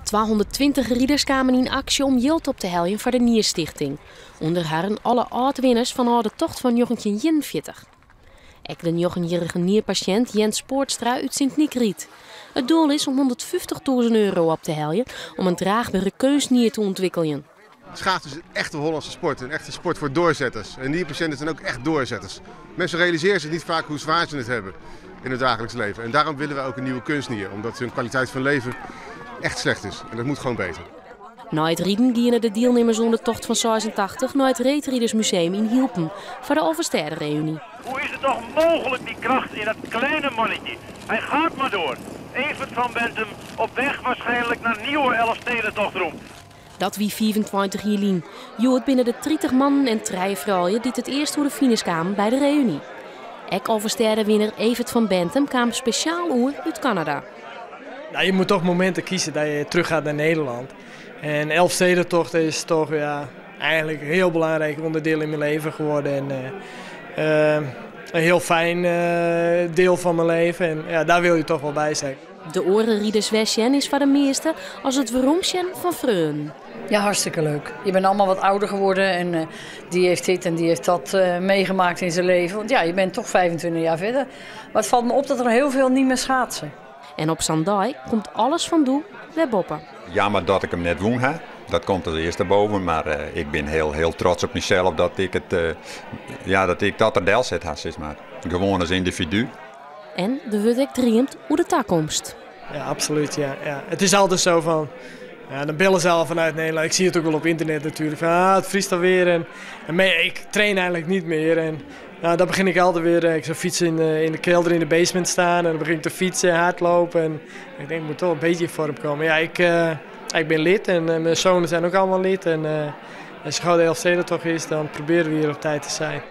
220 riders kamen yn aksje om jild op te heljen foar de Nierstichting. Under harren alle âld-winners fan de tocht fan 1941. Ek de njoggenjierrige nierpasjint Jens Poortstra út Sint Nyk rydt. It doel is om €150.000 op te heljen om in draachbere keunstnier te ûntwikkeljen. Schaatsen is een echte Hollandse sport, een echte sport voor doorzetters. En nierpatiënten zijn ook echt doorzetters. Mensen realiseren zich niet vaak hoe zwaar ze het hebben in het dagelijks leven. En daarom willen we ook een nieuwe kunstnier, omdat hun kwaliteit van leven echt slecht is. En dat moet gewoon beter. Nei it riden giene de dielnimmers oan de tocht fan 86 nei it Reedridersmuseum yn Hylpen foar de Alvestêdereuny. Hoe is het toch mogelijk, die kracht in dat kleine mannetje? Hij gaat maar door. Evert van Bentum op weg waarschijnlijk naar nieuwe Elfstedentochtroem. Dat wie 25 jier lyn. Hjoed binne der 30 mannen en trije froulju dy't it earst oer de finish kamen by de reuny. Ek Alvestêdewinner Evert van Bentum kaam spesjaal oer út Kanada. Nou, je moet toch momenten kiezen dat je terug gaat naar Nederland. En Elfstedentocht is toch, ja, eigenlijk een heel belangrijk onderdeel in mijn leven geworden. En een heel fijn deel van mijn leven. En ja, daar wil je toch wel bij zijn. De oare riders wersjen is foar de measten as it weromsjen fan freonen. Ja, hartstikke leuk. Je bent allemaal wat ouder geworden en die heeft dit en die heeft dat meegemaakt in zijn leven. Want ja, je bent toch 25 jaar verder. Maar het valt me op dat er heel veel niet meer schaatsen. En op sa'n dei komt alles fan doe wer boppe. Jammer dat ik him net wûn ha. Dat komt as earste boven, mar ik bin hiel, hiel trots op mysels dat ik it, ja, dat ik dat der delset ha, sis mar. Gewoan as yndividu. En der wurdt ek dreamd oer de takomst. Ja, absoluut. Ja. Het is altijd zo van, ja, dan bellen ze al vanuit Nederland. Ik zie het ook wel op internet natuurlijk. Van, ah, het vriest alweer. En ik train eigenlijk niet meer. En nou, dan begin ik altijd weer. Ik zou fietsen in de kelder in de basement staan. En dan begin ik te fietsen en hardlopen. En ik denk, ik moet toch een beetje in vorm komen. Ja, ik ben lid en mijn zonen zijn ook allemaal lid. En als het de Elfstedentocht is, dan proberen we hier op tijd te zijn.